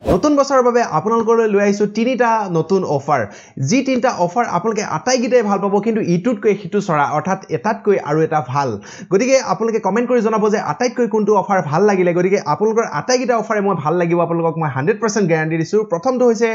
নতুন বছৰৰ বাবে আপোনালোকলৈ লৈ আহিছো তিনিটা নতুন অফাৰ। যি তিনিটা অফাৰ আপোনালোকে আটাইকেইটাই ভাল পাব, কিন্তু ইটোতকৈ সিটো চৰা, অৰ্থাৎ এটাতকৈ আৰু এটা ভাল। গতিকে আপোনালোকে কমেণ্ট কৰি জনাব যে আটাইতকৈ কোনটো অফাৰ ভাল লাগিলে। গতিকে আপোনালোকৰ আটাইকেইটা অফাৰে মই ভাল লাগিব, আপোনালোকক মই 100% গেৰাণ্টি দিছোঁ। প্ৰথমটো হৈছে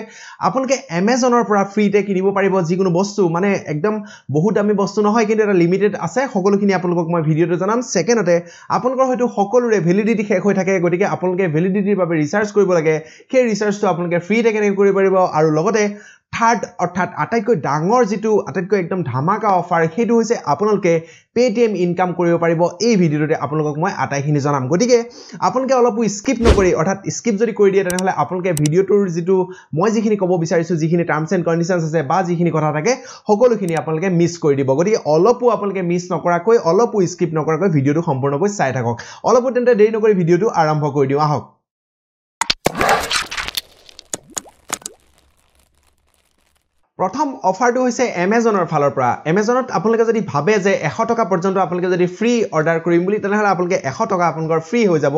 আপোনালোকে এমেজনৰ পৰা ফ্ৰীতে কিনিব পাৰিব যিকোনো বস্তু, মানে একদম বহুত দামী বস্তু নহয়, কিন্তু এটা লিমিটেড আছে, সকলোখিনি আপোনালোকক মই ভিডিঅ'টো জনাম। ছেকেণ্ডতে আপোনালোকৰ হয়তো সকলোৰে ভেলিডিটি শেষ হৈ থাকে, গতিকে আপোনালোকে ভেলিডিটিৰ বাবে ৰিচাৰ্জ কৰিব লাগে, সেই ৰিচাৰ্জটো আপোনালোকে ফ্ৰীতে কেনেকৈ কৰিব পাৰিব। আৰু লগতে থাৰ্ড অৰ্থাৎ আটাইতকৈ ডাঙৰ যিটো আটাইতকৈ একদম ধামাকা অফাৰ, সেইটো হৈছে আপোনালোকে পে'টিএম ইনকাম কৰিব পাৰিব। এই ভিডিঅ'টোতে আপোনালোকক মই আটাইখিনি জনাম। গতিকে আপোনালোকে অলপো স্কিপ নকৰি, অৰ্থাৎ স্কিপ যদি কৰি দিয়ে তেনেহ'লে আপোনালোকে ভিডিঅ'টোৰ যিটো মই যিখিনি ক'ব বিচাৰিছোঁ, যিখিনি টাৰ্মছ এণ্ড কণ্ডিশ্যনছ আছে বা যিখিনি কথা থাকে, সকলোখিনি আপোনালোকে মিছ কৰি দিব। গতিকে অলপো আপোনালোকে মিছ নকৰাকৈ, অলপো স্কিপ নকৰাকৈ ভিডিঅ'টো সম্পূৰ্ণকৈ চাই থাকক। অলপো তেন্তে দেৰি নকৰি ভিডিঅ'টো আৰম্ভ কৰি দিওঁ আহক। প্ৰথম অফাৰটো হৈছে এমেজনৰ ফালৰ পৰা। এমেজনত আপোনালোকে যদি ভাবে যে 100 টকা পৰ্যন্ত আপোনালোকে যদি ফ্ৰী অৰ্ডাৰ কৰিম বুলি, তেনেহ'লে আপোনালোকে 100 টকা আপোনালোকৰ ফ্ৰী হৈ যাব।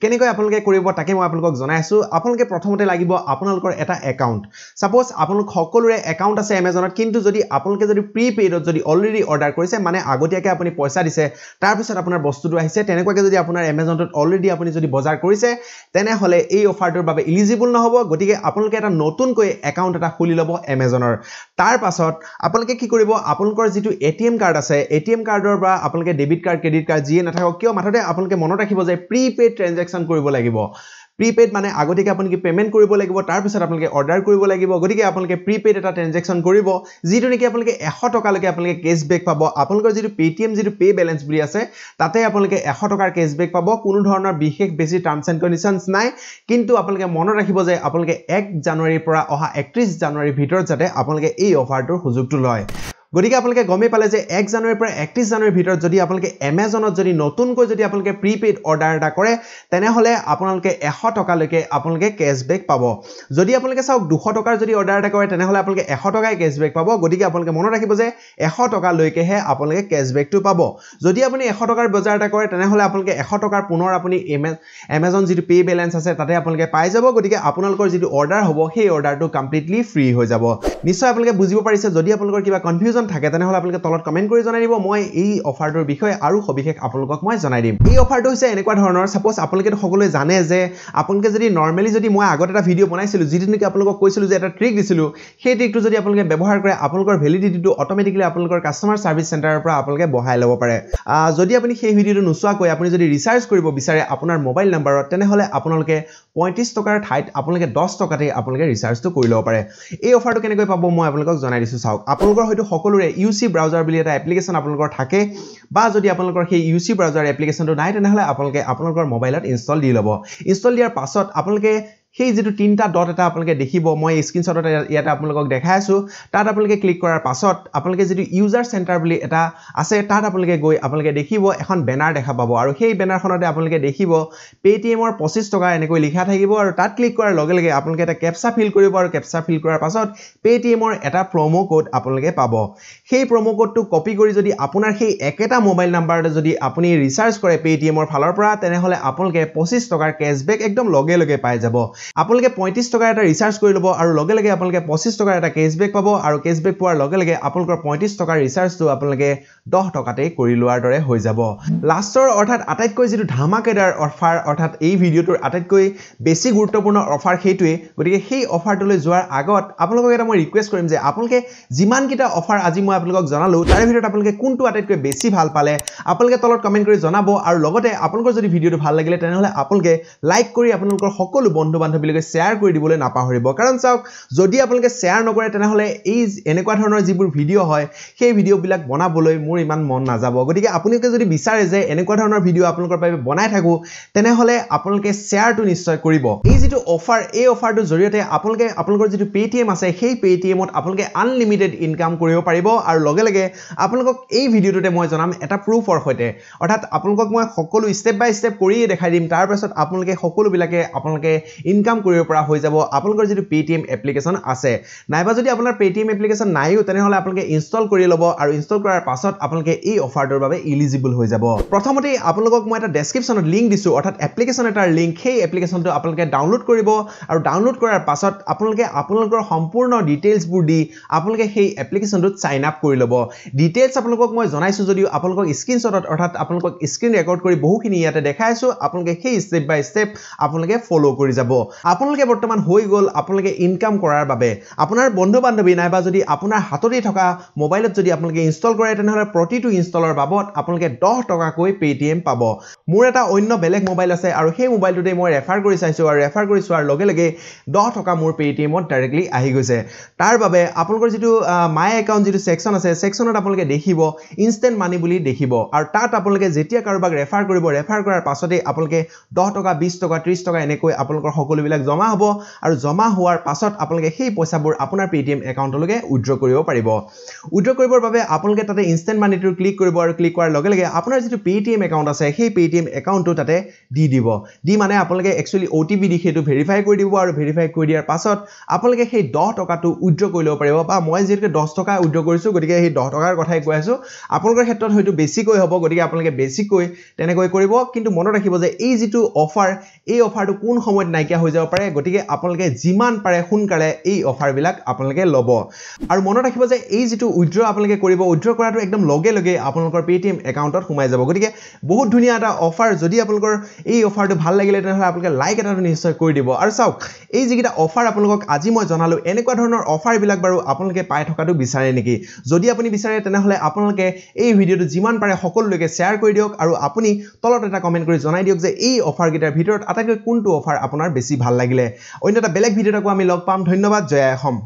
কেনেকৈ আপোনালোকে কৰিব তাকে মই আপোনালোকক জনাই আছোঁ। আপোনালোকে প্ৰথমতে লাগিব আপোনালোকৰ এটা একাউণ্ট। ছাপ'জ আপোনালোক সকলোৰে একাউণ্ট আছে এমেজনত, কিন্তু যদি আপোনালোকে যদি প্ৰিপেইডত যদি অলৰেডি অৰ্ডাৰ কৰিছে, মানে আগতীয়াকৈ আপুনি পইচা দিছে, তাৰপিছত আপোনাৰ বস্তুটো আহিছে, তেনেকুৱাকৈ যদি আপোনাৰ এমেজনটোত অলৰেডি আপুনি যদি বজাৰ কৰিছে, তেনেহ'লে এই অফাৰটোৰ বাবে ইলিজিবল নহ'ব। গতিকে আপোনালোকে এটা নতুনকৈ একাউণ্ট এটা খুলি ল'ব এমেজনৰ। তাৰ পাছত আপোনালোকে কি কৰিব, আপোনালোকৰ যিটো এটিএম কাৰ্ড আছে, এটিএম কাৰ্ডৰ পৰা আপোনালোকে ডেবিট কাৰ্ড, ক্ৰেডিট কাৰ্ড যিয়ে নাথাকক কিয়, মাথতে আপোনালোকে মনত ৰাখিব যে প্ৰিপেইড ট্ৰেনজেকশ্যন কৰিব লাগিব। প্ৰিপেইড মানে আগতীয়াকৈ আপোনালোকে পে'মেণ্ট কৰিব লাগিব, তাৰপিছত আপোনালোকে অৰ্ডাৰ কৰিব লাগিব। গতিকে আপোনালোকে প্ৰিপেইড এটা ট্ৰেনজেকশ্যন কৰিব, যিটো নেকি আপোনালোকে 100 টকালৈকে আপোনালোকে কেছবেক পাব। আপোনালোকৰ যিটো পে'টিএম যিটো পে' বেলেঞ্চ বুলি আছে, তাতে আপোনালোকে 100 টকাৰ কেছবেক পাব। কোনো ধৰণৰ বিশেষ বেছি টাৰ্মছ এণ্ড কণ্ডিশ্যনছ নাই, কিন্তু আপোনালোকে মনত ৰাখিব যে আপোনালোকে 1 জানুৱাৰীৰ পৰা অহা 31 জানুৱাৰীৰ ভিতৰত যাতে আপোনালোকে এই অফাৰটোৰ সুযোগটো লয়। গতিকে আপোনালোকে গমেই পালে যে 1 জানুৱাৰীৰ পৰা 31 জানুৱাৰীৰ ভিতৰত যদি আপোনালোকে এমেজনত যদি নতুনকৈ যদি আপোনালোকে প্ৰিপেইড অৰ্ডাৰ এটা কৰে, তেনেহ'লে আপোনালোকে 100 টকালৈকে আপোনালোকে কেছবেক পাব। যদি আপোনালোকে চাওক 200 টকাৰ যদি অৰ্ডাৰ এটা কৰে, তেনেহ'লে আপোনালোকে 100 টকাই কেছবেক পাব। গতিকে আপোনালোকে মনত ৰাখিব যে 100 টকালৈকেহে আপোনালোকে কেছবেকটো পাব। যদি আপুনি 100 টকাৰ বজাৰ এটা কৰে, তেনেহ'লে আপোনালোকে 100 টকাৰ পুনৰ আপুনি এমেজন যিটো পে' বেলেঞ্চ আছে তাতে আপোনালোকে পাই যাব। গতিকে আপোনালোকৰ যিটো অৰ্ডাৰ হ'ব, সেই অৰ্ডাৰটো কমপ্লিটলি ফ্ৰী হৈ যাব। নিশ্চয় আপোনালোকে বুজিব পাৰিছে। যদি আপোনালোকৰ কিবা কনফিউজন থাকে, তেনেহ'লে আপোনালোকে তলত কমেণ্ট কৰি জনাই দিব। মই এই অফাৰটোৰ বিষয়ে আৰু সবিশেষ আপোনালোকক মই জনাই দিম। এই অফাৰটো হৈছে এনেকুৱা ধৰণৰ, ছাপ'জ আপোনালোকেতো সকলোৱে জানে যে আপোনালোকে যদি নৰ্মেলি যদি মই আগত এটা ভিডিঅ' বনাইছিলোঁ, যিটো নেকি আপোনালোকক কৈছিলোঁ যে এটা ট্ৰিক দিছিলোঁ, সেই ট্ৰিকটো যদি আপোনালোকে ব্যৱহাৰ কৰে, আপোনালোকৰ ভেলিডিটিটো অট'মেটিকেলি আপোনালোকৰ কাষ্টমাৰ ছাৰ্ভিচ চেণ্টাৰৰ পৰা আপোনালোকে বঢ়াই ল'ব পাৰে। যদি আপুনি সেই ভিডিঅ'টো নোচোৱাকৈ আপুনি যদি ৰিচাৰ্জ কৰিব বিচাৰে আপোনাৰ মোবাইল নাম্বাৰত, তেনেহ'লে আপোনালোকে 35 টকাৰ ঠাইত আপোনালোকে 10 টকাতেই আপোনালোকে ৰিচাৰ্জটো কৰি ল'ব পাৰে। এই অফাৰটো কেনেকৈ পাব মই আপোনালোকক জনাই দিছোঁ। চাওক, আপোনালোকৰ হয়তো সকলোৰে ইউ চি ব্ৰাউজাৰ বুলি এটা এপ্লিকেশ্যন আপোনালোকৰ থাকে, বা যদি আপোনালোকৰ সেই ইউ চি ব্ৰাউজাৰ এপ্লিকেশ্যনটো নাই, তেনেহ'লে আপোনালোকে আপোনালোকৰ মোবাইলত ইনষ্টল দি ল'ব। ইনষ্টল দিয়াৰ পাছত আপোনালোকে সেই যিটো তিনিটা ডট এটা আপোনালোকে দেখিব, মই স্ক্ৰীনশ্বটত ইয়াতে আপোনালোকক দেখাই আছোঁ, তাত আপোনালোকে ক্লিক কৰাৰ পাছত আপোনালোকে যিটো ইউজাৰ চেণ্টাৰ বুলি এটা আছে, তাত আপোনালোকে গৈ আপোনালোকে দেখিব এখন বেনাৰ দেখা পাব। আৰু সেই বেনাৰখনতে আপোনালোকে দেখিব পে'টিএমৰ 25 টকা এনেকৈ লিখা থাকিব। আৰু তাত ক্লিক কৰাৰ লগে লগে আপোনালোকে এটা কেপচা ফিল কৰিব, আৰু কেপচা ফিল কৰাৰ পাছত পে'টিএমৰ এটা প্ৰম' কোড আপোনালোকে পাব। সেই প্ৰম' কোডটো কপি কৰি যদি আপোনাৰ সেই একেটা মোবাইল নাম্বাৰতে যদি আপুনি ৰিচাৰ্জ কৰে পে'টিএমৰ ফালৰ পৰা, তেনেহ'লে আপোনালোকে 25 টকাৰ কেছবেক একদম লগে লগে পাই যাব। আপোনালোকে 35 টকাৰ এটা ৰিচাৰ্জ কৰি ল'ব, আৰু লগে লগে আপোনালোকে 25 টকাৰ এটা কেছবেক পাব। আৰু কেছবেক পোৱাৰ লগে লগে আপোনালোকৰ 35 টকাৰ ৰিচাৰ্জটো আপোনালোকে 10 টকাতেই কৰি লোৱাৰ দৰে হৈ যাব। লাষ্টৰ অৰ্থাৎ আটাইতকৈ যিটো ধামাকেদাৰ অফাৰ, অৰ্থাৎ এই ভিডিঅ'টোৰ আটাইতকৈ বেছি গুৰুত্বপূৰ্ণ অফাৰ সেইটোৱেই। গতিকে সেই অফাৰটোলৈ যোৱাৰ আগত আপোনালোকক এটা মই ৰিকুৱেষ্ট কৰিম যে আপোনালোকে যিমানকেইটা অফাৰ আজি মই আপোনালোকক জনালোঁ, তাৰে ভিতৰত আপোনালোকে কোনটো আটাইতকৈ বেছি ভাল পালে আপোনালোকে তলত কমেণ্ট কৰি জনাব। আৰু লগতে আপোনালোকৰ যদি ভিডিঅ'টো ভাল লাগিলে, তেনেহ'লে আপোনালোকে লাইক কৰি আপোনালোকৰ সকলো বন্ধু বান্ধৱীলৈকে শ্বেয়াৰ কৰি দিবলৈ নাপাহৰিব। কাৰণ চাওক, যদি আপোনালোকে শ্বেয়াৰ নকৰে, তেনেহ'লে এই এনেকুৱা ধৰণৰ যিবোৰ ভিডিঅ' হয়, সেই ভিডিঅ'বিলাক বনাবলৈ মোৰ ইমান মন নাযাব। গতিকে আপোনালোকে যদি বিচাৰে যে এনেকুৱা ধৰণৰ ভিডিঅ' আপোনালোকৰ বাবে বনাই থাকোঁ, তেনেহ'লে আপোনালোকে শ্বেয়াৰটো নিশ্চয় কৰিব। এই যিটো অফাৰ, এই অফাৰটোৰ জৰিয়তে আপোনালোকে আপোনালোকৰ যিটো পে'টিএম আছে, সেই পে'টিএমত আপোনালোকে আনলিমিটেড ইনকাম কৰিব পাৰিব। আৰু লগে লগে আপোনালোকক এই ভিডিঅ'টোতে মই জনাম এটা প্ৰুফৰ সৈতে, অৰ্থাৎ আপোনালোকক মই সকলো ষ্টেপ বাই ষ্টেপ কৰিয়ে দেখাই দিম। তাৰপাছত আপোনালোকে সকলোবিলাকে আপোনালোকে ইনকাম কৰিব পৰা হৈ যাব আপোনালোকৰ যিটো পেটিএম এপ্লিকেশ্যন আছে। নাইবা যদি আপোনাৰ পেটিএম এপ্লিকেশ্যন নাইও তেনেহ'লে আপোনালোকে ইনষ্টল কৰি ল'ব আৰু ইনষ্টল কৰাৰ পাছত আপোনালোকে এই অফাৰটোৰ বাবে ইলিজিবল হৈ যাব। প্ৰথমতে আপোনালোকক মই এটা ডেছক্ৰিপশ্যনত লিংক দিছোঁ, অৰ্থাৎ এপ্লিকেশ্যন এটাৰ লিংক। সেই এপ্লিকেশ্যনটো আপোনালোকে ডাউনলোড কৰিব আৰু ডাউনলোড কৰাৰ পাছত আপোনালোকে আপোনালোকৰ সম্পূৰ্ণ ডিটেইলছবোৰ দি আপোনালোকে সেই এপ্লিকেশ্যনটোত চাইন আপ কৰি ল'ব। ডিটেইলছ আপোনালোকক মই জনাইছোঁ যদিও আপোনালোকক স্ক্ৰীনশ্বটত অৰ্থাৎ আপোনালোকক স্ক্ৰীন ৰেকৰ্ড কৰি বহুখিনি ইয়াতে দেখাই আছোঁ, আপোনালোকে সেই ষ্টেপ বাই ষ্টেপ আপোনালোকে ফ'ল' কৰি যাব। আপোনালোকে বৰ্তমান হৈ গ'ল আপোনালোকে ইনকাম কৰাৰ বাবে আপোনাৰ বন্ধু বান্ধৱী নাইবা যদি আপোনাৰ হাততেই থকা মোবাইলত যদি আপোনালোকে ইনষ্টল কৰে তেনেহ'লে প্ৰতিটো ইনষ্টলৰ বাবদ আপোনালোকে 10 টকাকৈ পেটিএম পাব। মোৰ এটা অন্য বেলেগ মোবাইল আছে আৰু সেই মোবাইলটোতে মই ৰেফাৰ কৰি চাইছোঁ আৰু ৰেফাৰ কৰি চোৱাৰ লগে লগে 10 টকা মোৰ পেটিএমত ডাইৰেক্টলি আহি গৈছে। তাৰ বাবে আপোনালোকৰ যিটো মাই একাউণ্ট যিটো ছেকশ্যন আছে, ছেকশ্যনত আপোনালোকে দেখিব ইনষ্টেণ্ট মানি বুলি দেখিব আৰু তাত আপোনালোকে যেতিয়া কাৰোবাক ৰেফাৰ কৰিব, ৰেফাৰ কৰাৰ পাছতেই আপোনালোকে 10 টকা, 20 টকা, 30 টকা এনেকৈ আপোনালোকৰ সকলোবিলাক জমা হ'ব আৰু জমা হোৱাৰ পাছত আপোনালোকে সেই পইচাবোৰ আপোনাৰ পেটিএম একাউণ্টলৈকে উইড্ৰ কৰিব পাৰিব। উইড্ৰ কৰিবৰ বাবে আপোনালোকে তাতে ইনষ্টেণ্ট মানিটো ক্লিক কৰিব আৰু ক্লিক কৰাৰ লগে লগে আপোনাৰ যিটো পেটিএম একাউণ্ট আছে সেই পেটিএম একাউণ্টটো তাতে দি দিব। দি মানে আপোনালোকে একচুৱেলি OTP দি সেইটো ভেৰিফাই কৰি দিব আৰু ভেৰিফাই কৰি দিয়াৰ পাছত আপোনালোকে সেই 10 টকাটো উইড্ৰ কৰি ল'ব পাৰিব। বা মই যিহেতুকে 10 টকা উইড্ৰ কৰিছোঁ গতিকে সেই 10 টকাৰ কথাই কৈ আছোঁ, আপোনালোকৰ ক্ষেত্ৰত হয়তো বেছিকৈ হ'ব, গতিকে আপোনালোকে বেছিকৈ তেনেকৈ কৰিব। কিন্তু মনত ৰাখিব যে এই যিটো অফাৰ, এই অফাৰটো কোন সময়ত নাইকিয়া হৈ যাব পাৰে, গতিকে আপোনালোকে যিমান পাৰে সোনকালে এই অফাৰবিলাক আপোনালোকে ল'ব। আৰু মনত ৰাখিব যে এই যিটো উইড্ৰ আপোনালোকে কৰিব, উইড্ৰ কৰাটো একদম লগে লগে আপোনালোকৰ পেটিএম একাউণ্টত সোমাই যাব। গতিকে বহুত ধুনীয়া এটা অফাৰ। যদি আপোনালোকৰ এই অফাৰটো ভাল লাগিলে তেনেহ'লে আপোনালোকে লাইক এটাটো নিশ্চয় কৰি দিব। আৰু চাওক, এই যিকেইটা অফাৰ আপোনালোকক আজি মই জনালোঁ, এনেকুৱা ধৰণৰ অফাৰবিলাক বাৰু আপোনালোকে পাই থকাটো বিচাৰে নেকি? যদি আপুনি বিচাৰে তেনেহ'লে আপোনালোকে এই ভিডিঅ'টো যিমান পাৰে সকলোলৈকে শ্বেয়াৰ কৰি দিয়ক আৰু আপুনি তলত এটা কমেণ্ট কৰি জনাই দিয়ক যে এই অফাৰকেইটাৰ ভিতৰত আটাইতকৈ কোনটো অফাৰ আপোনাৰ বেছি ভাল লাগিলে। অন্য এটা বেলেগ ভিডিঅ'ত আকৌ আমি লগ পাম। ধন্যবাদ। জয় অসম।